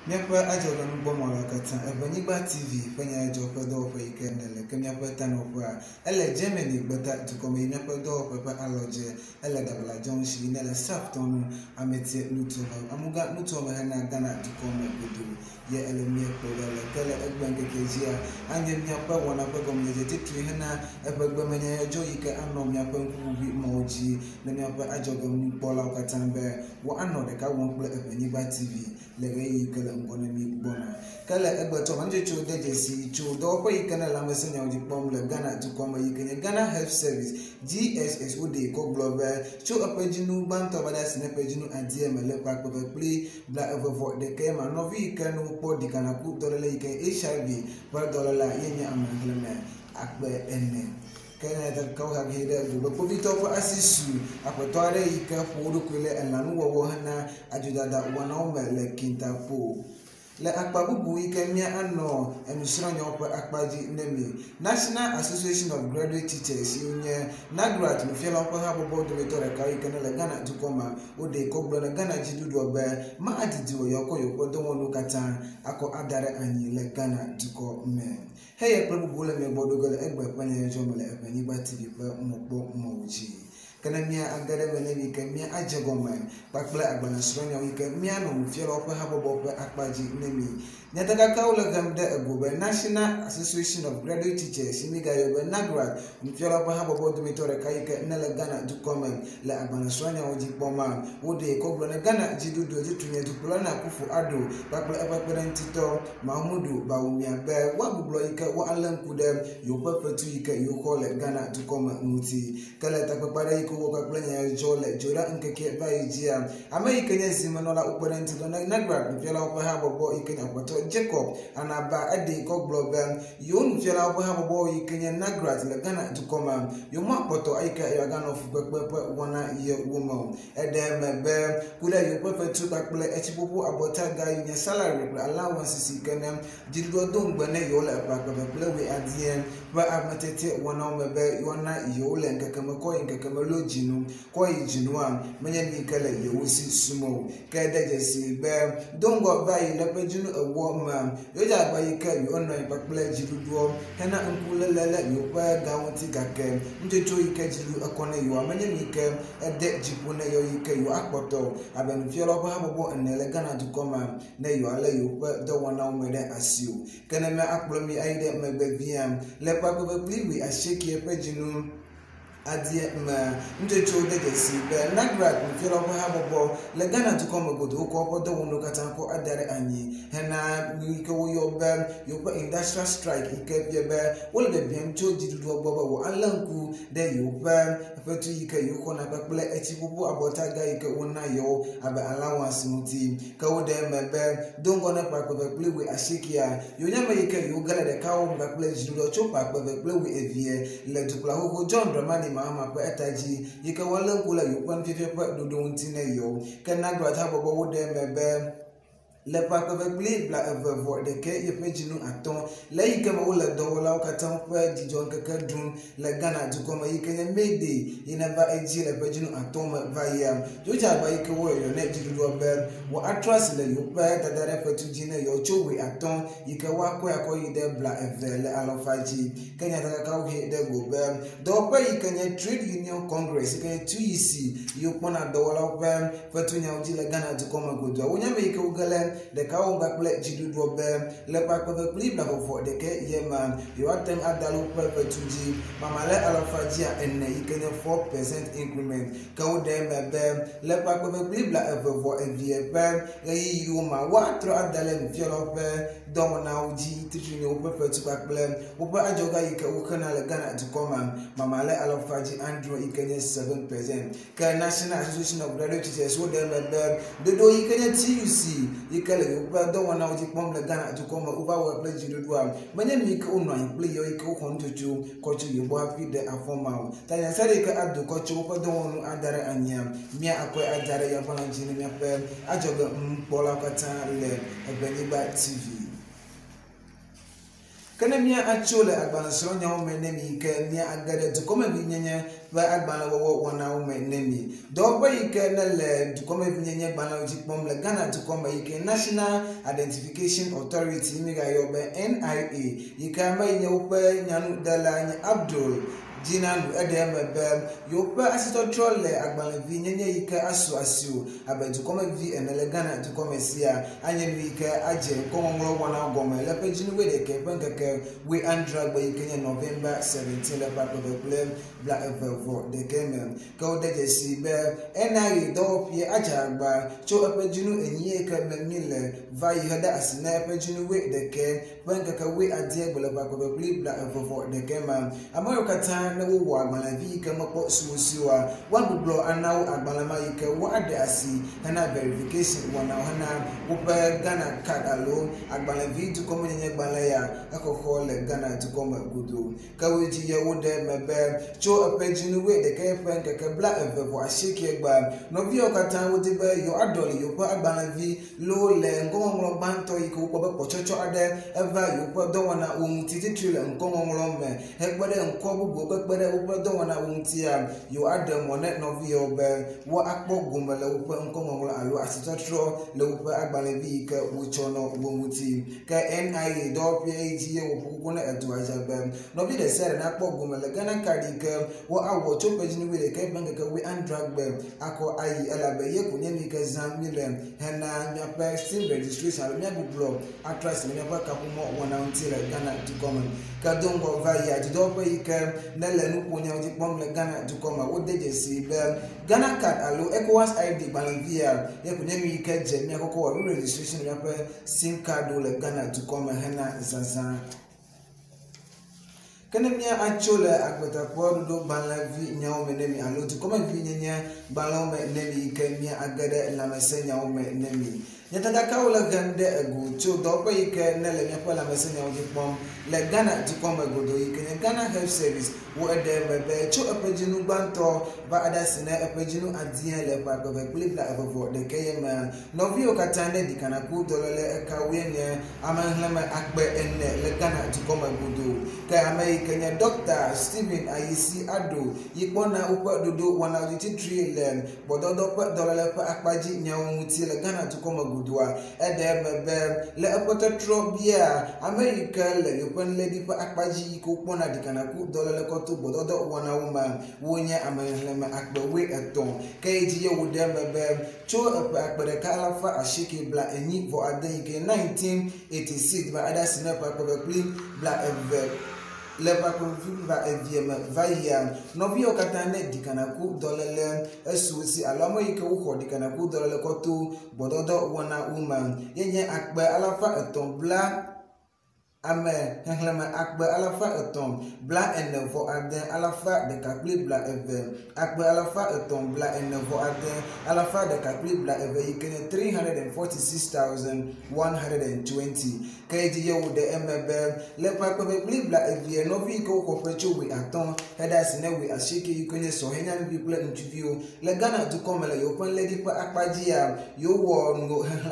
Míaƒe adzɔgenugbɔmɔlawo katã, Eŋenyigba TV ƒe nyadzɔdzɔ ƒe dɔwɔƒe yi ke nèle ke míaƒe tanɔƒea ele Germany gbeta dukɔ me yi míaƒe dɔwɔƒe ƒe alɔdze ele Dabla Junction yi nele South tɔnu Ametie nutoa me Amuga nutoa me hena Ghana dukɔ me godoo ye ele mía kpɔ ge le ke le egbe ŋkeke dzia anye míaƒe wɔna ƒe gɔmedzedze titri hena eʋegbemenyadzɔdzɔ yi ke anɔ míaƒe ŋkuʋuʋui mɔwo dzi ne míaƒe adzɔgenukpɔlawo katã be woanɔ ɖeka wɔm kple Eŋenyigba TV le ɣeyiɣi yi ke le ŋgɔ ne mí gbɔna. Ke le egbetɔ me, nutsotso de dzesi tso dɔwɔƒe yi ke ne lãmesẽnyawo dzi kpɔm le Ghana dukɔ me yi ke nye Ghana Health Service, GSS, woɖee kɔ gblɔ be tso eƒe dzinu gbãtɔ va ɖe asi ne ƒe dzinu adie me le ƒe akpe eve kple 26 ma, nɔvi yi ke ne wokpɔ ɖikanaku dɔléle yi ke nye HIV ƒe dɔlélea ye nye ame xexlẽme 4000. Ke nyatakakawo gahe ɖe go be kpovitɔwo ƒe asi su aƒetɔ aɖe yi ke ƒo wo ɖokui ɖe elãnuwɔwɔ hena adzodada wɔnawo me le Kintampo. Le akpa bubu yi ke mía anɔ enusrɔ̃nyawo ƒe akpa dzi ne mi. National Association of Graduate Teachers yi nye NAGRAT nufialawo ƒe habɔbɔ dometɔ ɖeka yi ke ne le Ghana dukɔ me, woɖee kɔ gblɔ ne Ghana dziɖuɖua be maadidi o yewoakɔ yewoƒe dɔwɔnuwo katã akɔ ada ɖe anyi le Ghana dukɔ me. Heya kple bubuwo le mia gbɔ ɖo ge le egbe ƒe nyadzɔdzɔ me le Eŋenyigba TV ƒe mɔkpɔmɔwo dzi. Ke ne mía age ɖe eme ne mi ke mía adze gɔme kpakple agbalẽsrɔ̃nyawo yi ke mía nɔ nufialawo ƒe habɔbɔ ƒe akpa dzi ne mi. Nyatakakawo le hem ɖe ego be National Association of Graduate Teachers si mi gayɔ be NAGRAT nufialawo ƒe habɔbɔ dometɔ ɖeka yi ke ne le Ghana dukɔ me le agbalẽsrɔ̃nyawo dzi kpɔma, woɖee kɔ gblɔ ne Ghana dziɖuɖu dzitunye dukplɔla Nana Akufo Addo kpakple eƒe kpeɖeŋutitɔ Mahamudu Bawumia be woagbublɔ yi ke woalé ŋku ɖe yewoƒe fetu yi ke yewoxɔ le Ghana dukɔ me ŋuti. Ke le takpekpe aɖe yi ke wowɔ kpakple nyadzɔdzɔ le Dzoɖa ŋkeke va yi dzia, ame yi ke nye zimenɔla wokpeɖeŋutitɔ na NAGRAT nufialawo ƒe habɔbɔ yi ke nye Aƒetɔ Jacob Anaba eɖee kɔ gblɔ be yewo nufialawo ƒe habɔbɔ yi ke nye NAGRAT le Ghana dukɔ me yewomakpɔtɔ eyi ke yewoaganɔ fukpekpe ƒe wɔna yewo me o. Eɖe eme be ku ɖe yewoƒe fetu kpakple etsiƒoƒo abɔtaga yi nye salary kple allowance si ke ne dziɖuɖua do ŋugbe ne yewo le ƒe akpe eve kple wuiadre ƒe ametetea wɔnawo me be yewoana yewo le ŋkeke me kɔ yi ŋkeke me loo dzinu kɔ yi dzinua menye nu yi ke le yewo si sum o. Ke de dzesi be do ŋgɔ va yi le ƒe dzinu ewoa mea, yewodze agbagba yi ke yewonɔ anyi kpakple dziɖuɖua hena ŋkuléle le yewoƒe gawo ŋuti gake nutsotso yi ke dziɖuɖu ekɔ ne yewoa menye nu yi ke ede dzi ƒo ne yewo yi ke yewoakpɔtɔ abe nufialawo ƒe habɔbɔ ene le Ghana dukɔ me ne yewoalé yewoƒe dɔwɔnawo me ɖe asi o. Ke ne míakplɔ mi ayi ɖe megbe viã le ƒe akpe eve kple wuiasieke ƒe dzinu adie me, nutsotsowo de dzesi be NAGRAT nufialawo ƒe habɔbɔ le Ghana dukɔ me godoo wokɔ woƒe dɔwɔnuwo katã kɔ ada ɖe anyi hena nu yi ke woyɔ be yewoƒe industrial strike yi ke fia be wole biabiam tso dziɖuɖua gbɔ be wòalé ŋku ɖe yewoƒe fetu yi ke yewoxɔna kpakple etsiƒoƒo abɔtaga yi ke wona yewo abe allowance ŋuti. Ke woɖe eme be do ŋgɔ ne ƒe akpe eve kple wuiasiekea, yewonye ame yi ke yewoge le ɖekawɔwɔ me kpakple dziɖuɖua tso ƒe akpe eve kple wuievie le dukplɔla xoxo John Dramani Mahama ƒe eta dzi yi ke woalé ŋku le yewoƒe nufiafia ƒe ɖoɖo ŋuti ne yewo. Ke NAGRAT habɔbɔ woɖe eme be le ƒe akpe eve kple 21 yeƒe dzinu atɔ̃ le eyi ke me wole dɔwɔlawo katã ƒe dzidzɔŋkeke ɖum le Ghana dukɔ me yi ke nye May Day yi neva edzi le ƒe dzinu atɔ̃ me va yia. Yewodze agba yi ke woyɔyɔ ne dziɖuɖua be woatrɔ asi le yewoƒe dada ɖe fetu dzi ne yewo tso 50 yi ke woakɔe akɔ yi ɖe 20 le alɔfa dzi. Ke nyatakakawo he ɖe go be dɔwɔƒe yi ke nye Trade Union Congress yi ke nye TUC yi wokpɔna dɔwɔlawo ƒe fetunyawo dzi le Ghana dukɔ me godoa, wonye ame yi ke woge le ɖekawɔwɔ kpakple dziɖuɖuɔ be le ƒe akpe eve kple 21 ye mea, yewoate ŋu ada le woƒe fetu dzi mama le alafa dzia ene yi ke nye 4% increment. Ke woɖe eme be le ƒe akpe eve kple 22 ƒe ɣeyiɣiwo mea, woatrɔ ada le nufialawo ƒe dɔwɔnawo dzi titri nye woƒe fetu kpakple woƒe adzɔga yi ke woxena le Ghana dukɔ me mama le alafa dzi adre yi ke nye 7%. Ke National Association of Graduate Teachers woɖe eme be ɖoɖo yi ke nye TUC yi ke le yewoƒe dɔwɔnawo dzi kpɔm le Ghana dukɔ me wova wɔe kple dziɖuɖua menye nu yi ke wonɔ anyi kple yewo yi ke woxɔ nutsotso kɔ tso yewo gbɔ hafi ɖe afɔ ma o. Ta nya sia ɖe yi ke ado kɔ tso woƒe dɔwɔnu ada ɖe anyia, mía akɔe ada ɖe yeaƒe dzi ne míaƒe adzɔge nukpɔlawo katã le Eʋenyigba TV. Ke ne mía atso le agbalẽsrɔ̃nyawo me ne mi ke mía age ɖe dukɔmevinyenye ƒe agbalẽwɔwɔ wɔnawo me ne mi. Dɔwɔƒe yi ke ne le dukɔmevinyenye gbalẽwo dzi kpɔm le Ghana dukɔme yi ke National Identification Authority mi gayɔ be NIA yi ke ame yi nye woƒe nyanudela nye Abdul Jinanu eɖe eme be yewoƒe asitɔtrɔ le agbalẽvinyenye yi ke asu asiwò abe dukɔmevi ene le Ghana dukɔme sia anye nu yi ke adze ŋkɔŋɔŋlɔ wɔnawo gɔme le ƒe dzinu wuiɖekɛ ƒe ŋkeke wuiadre gbe yi ke nye November 17 le ƒe akpe eve kple 28 me. Ke wode dzesi be NIA dɔwɔƒee adze agba tso eƒe dzinu enyi yi ke me mi le va yi hede asi na eƒe dzinu wuiɖekɛ ƒe ŋkeke wuiadre gbe le ƒe akpe eve kple 21 me. Ame yiwo katã ne wowɔ agbalẽvi yi ke mekpɔ suwosi oa, woagbugbɔ ana wo agbalẽ ma yi ke woaɖe asi hena verification wɔnawo hena woƒe Ghana card alo agbalẽvi dukɔmenyenye gbalẽ ya exɔxɔ le Ghana dukɔme godoo. Ke wo dzi ye woɖe eme be tso eƒe dzinu wuiɖekɛ ƒe ŋkeke 28 gba, nɔviawo katã wodi be yewoaɖɔli yewoƒe agbalẽvi loo le ŋkɔŋɔŋlɔ gbãtɔ yi ke wokpɔ be kpɔtsɔtsɔ aɖe eva yewoƒe dɔwɔnawo ŋuti titri le ŋkɔŋɔŋlɔ me hekpe ɖe ŋkɔ bubuwo kpekpe ɖe woƒe dɔwɔnawo ŋutia, yewoaɖe mɔ ne nɔviawo be woakpɔ gome le woƒe ŋkɔŋɔŋlɔ alo asitɔtrɔ le woƒe agbalẽvi yi ke wotsɔ nɔ wo ŋuti. Ke NIA dɔwɔƒea yi dzi ye woƒo kuku ne edua dze be nɔvi ɖe sia ɖe nakpɔ gome le Ghana card yi ke woawɔ tso ƒe dzinu wuiɖekɛ ƒe ŋkeke wuiadre gbe akɔ ayi elabe ye ko nye nu yi ke zãm mi le hena míaƒe SIM registration alo míagbugbɔ atrɔ asi le míaƒe kaƒomɔ wɔna ŋuti le Ghana dukɔme. Ke do ŋgɔ va yi adzidɔwɔƒe yi ke ne le nuƒonyawo dzi kpɔm le Ghana dukɔme, wode dzesi be Ghana card alo ECOWAS ID gbalẽvia ye ko nye nu yi ke dze míakɔkɔ wɔ re-registration míaƒe SIM cardwo le Ghana dukɔme hena zazã. Ke ne mía atso le agbetakpɔɖoɖo gbalẽvi nyawo me ne mi alo dukɔmevinyenye gbalẽwo me ne mi yi ke mía age ɖe lãmesẽnyawo me ne mi. Nyatakakawo le hem ɖe ego tso dɔwɔƒe yi ke ne le míaƒe lãmesẽnyawo dzi kpɔm le Ghana dukɔme godoo yi ke nye Ghana Health Service. Wo eɖe eme be tso eƒe dzinu gbãtɔ va aɖe asi ne eƒe dzinu adie le ƒe akpe eve kple 21 ye me. Nɔviwo katã ne ɖikanaku dɔléle ekawoe nye amexlẽme 4,000 le Ghana dukɔme godoo. Ke ame yi ke nye Dr. Stephen Ayisi Addo yi kpɔna woƒe ɖoɖo wɔnawo dzi titri le gbɔdɔdɔ ƒe dɔléle ƒe akpa dzi nyawo ŋuti le Ghana dukɔme godoa, eɖe eme be le eƒe tɔtrɔ bia ame yi ke le yewoƒe nuléɖi ƒe akpa dzi yi ke wokpɔna ɖikanaku dɔléle kɔto gbɔdɔdɔ wɔnawo me wonye amexlẽme 30,000. Ke yi dzi ye woɖe eme be tso eƒe 1846 yi ke 1986 va aɖe asi ne ƒe akpe eve kple 20 le ƒe akpe eve 22 me va yia, nɔviawo katã ne ɖikanaku dɔléle esu si alo ame yi ke woxɔ ɖikanaku dɔléle kɔto gbɔdɔdɔ wɔnawo me ye nye 300 bla ame xexlẽme 346,122 346,122 yi ke nye 346,120. Ke yi dzi ye woɖe eme be le ƒe akpe eve kple 20 nɔvi yi ke woxɔ ƒe tso 50 heɖe asi ne 80 yi ke nye sɔhɛ nyɔnuvi kple ŋutsuviwo le Ghana dukɔme le yewoƒe nuléɖi ƒe akpa dzia, yewowɔ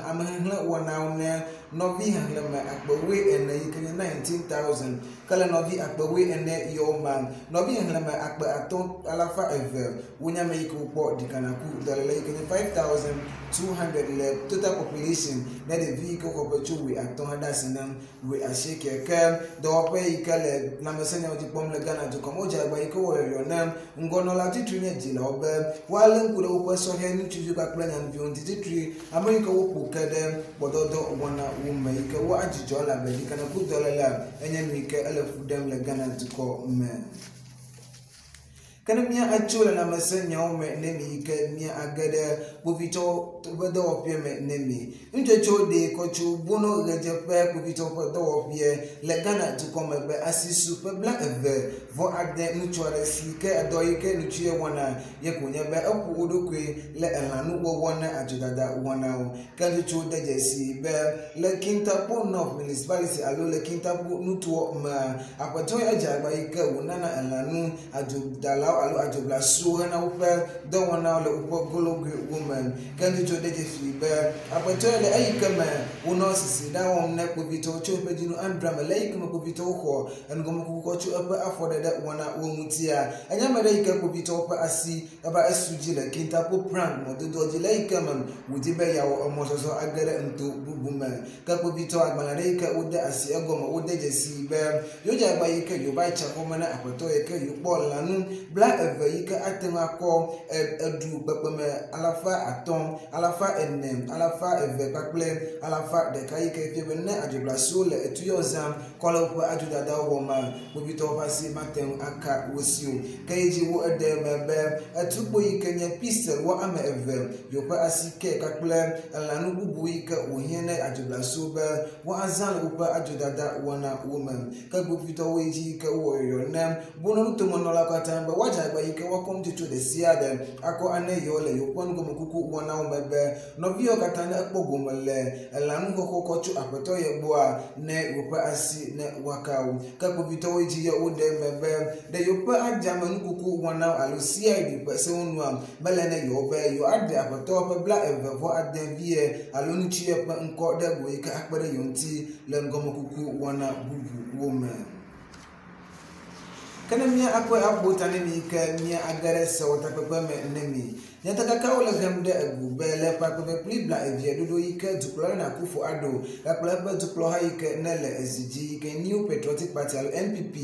amexexlẽ wɔnawo ne nɔvi xexlẽme 40,000 yi ke nye 19,000. Ke le nɔvi 40,000 yiwo me, nɔvi xexlẽme 5200 wonye ame yi ke wokpɔ ɖikanaku dɔléle yi ke nye 5,200 le total population ne ɖevi yi ke woxɔ ƒe tso 50 heɖe asi ne 80. Ke dɔwɔƒe yi ke le lãmesẽnyawo dzi kpɔm le Ghana dukɔme wodze agba yi ke wɔ yɔyɔ ne ŋgɔnɔla titri nye dzilawo be woalé ŋku ɖe woƒe sɔhɛ ŋutsuviwo kpakple nyɔnuviwo ŋuti titri ame yi ke woƒo ke ɖe gbɔdɔdɔ wɔnawo me yi ke woadzudzɔ elabe ɖikanaku dɔlélea enye nu yi ke ele fu ɖem le Ghana dukɔ me. Ke ne mía atso le lãmesẽnyawo me ne mi yi ke mía age ɖe kpovitɔwo ƒe dɔwɔƒea me ne mi. Ŋutsotso ɖe kɔ tso Bono ɣedzeƒe kpovitɔwo ƒe dɔwɔƒea le Ghana dukɔme be asisu ƒe 29 ŋutsu aɖe si ke edɔ yi ke ŋutsu ye wɔna ye ko nye be eƒo wo ɖokui le elãnuwɔwɔ ne adzodada wɔnawo. Ke ŋutsu de dzesi be le Kintampo North Municipality alo le Kintampo nutoa mea, aƒetɔ ya dze agba yi ke wònana elãnu adzodalawo alo adzoblasuwo hena woƒe dɔwɔnawo le woƒe gologoewo me. me. Ke ŋutsu de dzesi be aƒetɔ le eyi ke me wonɔ sisi ɖa wɔm ne kpovitɔwo tso eƒe dzinu andra me le eyi ke me kpovitɔwo xɔ enugɔmekuku kɔ tso eƒe afɔɖeɖe wɔna wo ŋutia. Enye ame ɖe yi ke kpovitɔwo ƒe asi eva esu dzi le Kintampo Prang mɔdodoa dzi le eyi ke me wòdi be yeawɔ emɔzɔzɔ age ɖe ŋto bubu me. Ke kpovitɔ agbalẽ ɖe yi ke wode asi egɔme wode dzesi be yewodze agba yi ke yewova yi tsaxɔme na aƒetɔ yi ke yewokpɔ lãnu 20 yi ke ate ŋu akɔ eɖu kpekpeme 500, 400, 200 kpakple 100 yi ke fia be ne adzoblasiwo le etu yawo zãm kɔ le woƒe adzodadawo wɔm kpovitɔwo ƒe asi mate ŋu aka wo si o. Ke yi dzi wo eɖe eme be etukpo yi ke nye pistol wɔ ame eve yewoƒe asi ke kpakple elãnu bubu yi ke wòhiã ne adzoblasiwo be woazã le woƒe adzodada wɔna wo me. Ke kpovitɔwo yi dzi yi ke wowɔ yɔyɔ ne bononutomenɔlawo katã be woadze agba yi ke woakɔ nutsotso ɖe sia ɖe akɔ ane yewo le yewoƒe nugɔmekuku wɔnawo me be nɔviwo katã ne ekpɔ gome le elãnuxɔxɔ kɔ tso aƒetɔ ye gbɔa ne yewoƒe asi ne woaka wo. Ke kpovitɔwo yi dzi ye woɖe eme be ɖe yewoƒe adzamenukuku wɔnawo alo CID ƒe sewo nua mele ne yewo be yewoaɖe aƒetɔ ƒe 29 vie alo ŋutsu ye ƒe ŋkɔ ɖe go yi ke akpe ɖe yewo ŋuti le nugɔmekuku wɔna bubuwo me. Ke ne mía akɔe aƒo ta ne mi ke mía age ɖe sewɔtakpekpe me ne mi. Nyatakakawo le hem ɖe egu be le ƒe akpe kple 20 ɖoɖo yi ke dukplɔla Nana Akufo-Addo kpakple eƒe dukplɔha yi ke ne le ezi dzi yi ke New Patriotic Party alo NPP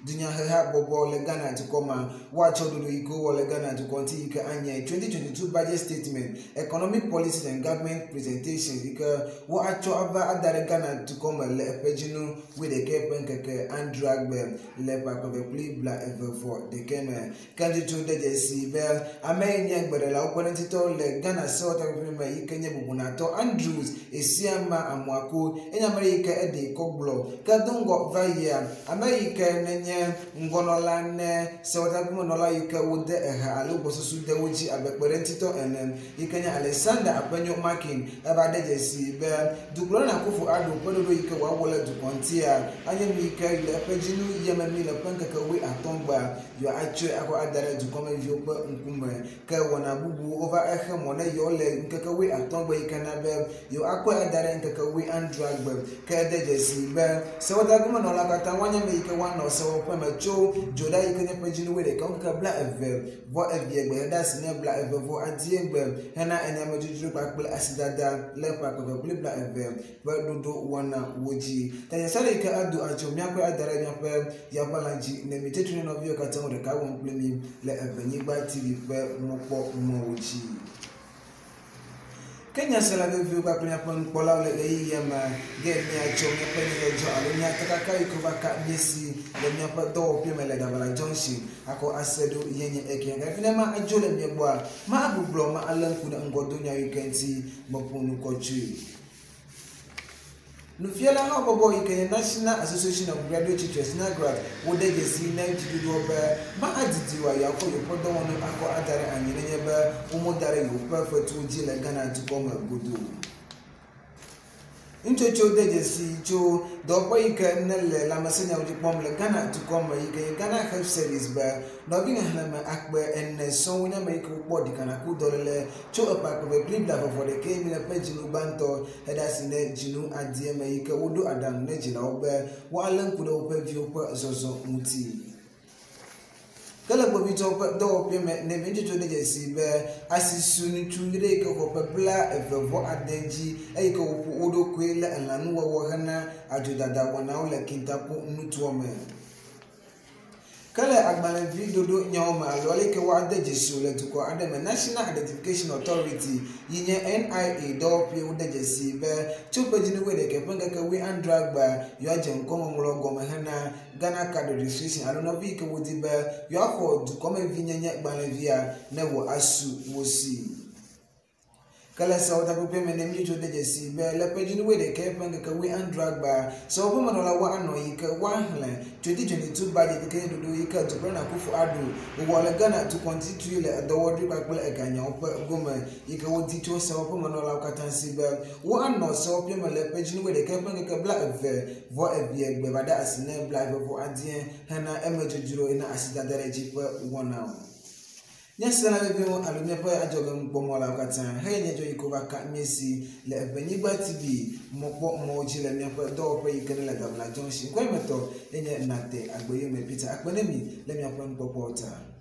dunyaheha bɔbɔ le Ghana dukɔ ma woatsɔ ɖoɖo yi ke wowɔ le Ghana dukɔ ŋuti yi ke anye 2022 budget statement, economic policies and government presentations yi ke woatsɔ ava ada ɖe Ghana dukɔ me le eƒe dzinu 21 ƒe ŋkeke andreagbe le ƒe akpe 2021 me. Ke ŋutsu de dzesi be ame yi nye gbeɖelawo ƒe ŋutitɔ le Ghana sewɔtakpekpe me yi ke nye bubunatɔ Andrews Esiama Amoako enye ame yi ke eɖe kɔ gblɔ. Ke do ŋgɔ va yia ame yi ke nenye ŋgɔnɔla ne sewɔtakpemenɔla yi ke wode eha alo gbɔsusu de wo dzi abe kpeɖeŋutitɔ ene yi ke nye Alexander Apenyo Makin eva de dzesi be dukplɔla Nana Akufo-Addo ƒe ɖoɖo yi ke wòawɔ le dukɔ ŋutia anye nu yi ke le eƒe dzinu yememi le ƒe ŋkeke 80 gbea yewoatsɔe akɔ ada ɖe dukɔmeviwo ƒe ŋkume. Ke wɔna bubu wova exe mɔ ne yewo le ŋkeke 80 gbe yi ke na be yewo akɔe ada ɖe ŋkeke 70 gbe. Ke ede dzesi be sewɔtakpemenɔla katã woanye ame yi ke woanɔ sewɔƒe me tso dzoɖa yi ke nye ƒe dzinu 21 ŋkeke 22 gbe heɖe asi ne 29 gbe hena enyamedzodzro kpakple asidada le ƒe akpe 2020 ƒe ɖoɖo wɔna wo dzi. Tanyasale yi ke ado atso míakɔe ada ɖe míaƒe yaʋala dzi ne mi tsetsu ne nɔviwo katã wo ɖeka wɔm kple mi le Evenyigba TV ƒe mɔkpɔmɔwo dzi. Ke nyasela veviwo kpakple míaƒe nukpɔlawo le ɣeyiɣia me ge míatsɔ míaƒe nyadzɔdzɔ alo nyatakaka yi ke va ka míesi le míaƒe dɔwɔƒe me le Dabala Junction akɔ ase ɖo yenye eke. Gake ne ma adzo le mía gbɔa, ma agbugbɔ ma alé ŋku ɖe ŋgɔdonya yi ke ŋuti meƒo nu kɔ tsoe. Nufiala habɔbɔ yi ke nye National Association of Graduate Teachers NAGRAT wode dzesi ne dziɖuɖuɔ be ma adidi wa yewoakɔ yewoƒe dɔwɔnu akɔ ada ɖe anyi nenye be womoda ɖe yewoƒe fetuwo dzi le Ghana dukɔ me godoo. Ŋutsotso de dzesi tso dɔwɔƒe yi ke ne le lãmesẽnyawo dzi kpɔm le Ghana dukɔ me yi ke nye Ghana Health Service be nɔvi xexlẽme 4,000 sɔŋ nye ame yi ke wokpɔ ɖikanaku dɔléle tso eƒe akpe 2021 mi le ƒe dzinu gbãtɔ heɖe asi ne dzinu adie me yi ke woɖo aɖaŋu ne dzilawo be woalé ŋku ɖe woƒe viwo ƒe zɔzɔ ŋuti. Ke le kpovitɔwo ƒe dɔwɔƒe me ne ŋutsotso de dzesi be asisu ŋutsu ɖe yi ke xɔ ƒe 29 dzi eye ke woƒo wo ɖokui le elãnuwɔwɔ hena adzodada wɔnawo le Kintampo nutoa me. Ke le agbalẽvi ɖoɖo nyawo me alo ale yi ke woade dzesi le dukɔ aɖe me National Identification Authority yi nye NIA dɔwɔƒe wode dzesi be tso ƒe dzinu 21 ƒe ŋkeke 70 gbea yewoadze ŋkɔŋɔŋlɔ gɔme hena Ghana Card Registration alo nɔvi yi ke wodi be yewoaxɔ dukɔmevinyenye gbalẽvia ne wò asu wo si. Ke le sewɔtakpekpe me ne míetso de dzesi be le ƒe dzinu 21 ƒe ŋkeke 70 gbea sewɔƒemenɔlawo anɔ yi ke woaxlẽ 2022 budget yi ke nye ɖoɖo yi ke dukplɔla Nana Akufo-Addo wòwɔ le Ghana dukɔ ŋuti le edɔwɔɖui kpakple eganyawo ƒe gome yi ke wodi tso sewɔƒemenɔlawo katã si be woanɔ sewɔƒe me le ƒe dzinu 21 ƒe ŋkeke 22 gbe va ɖe asi ne 29 hena emedzodzro na asidada ɖe dzi ƒe wɔnawo. Míasena veviwo alo míaƒe adzɔgenukpɔmɔlawo katã heye nye dzo yi ke wova ka mí si le Eʋenyigba TV mɔkpɔmɔwo dzi le míaƒe dɔwɔƒe yi ke ne le Dabla Junction. Ŋkɔe metɔ enye Nate Agbeyome Peter. Akpe ne mi le miaƒe nukpɔkpɔwo ta.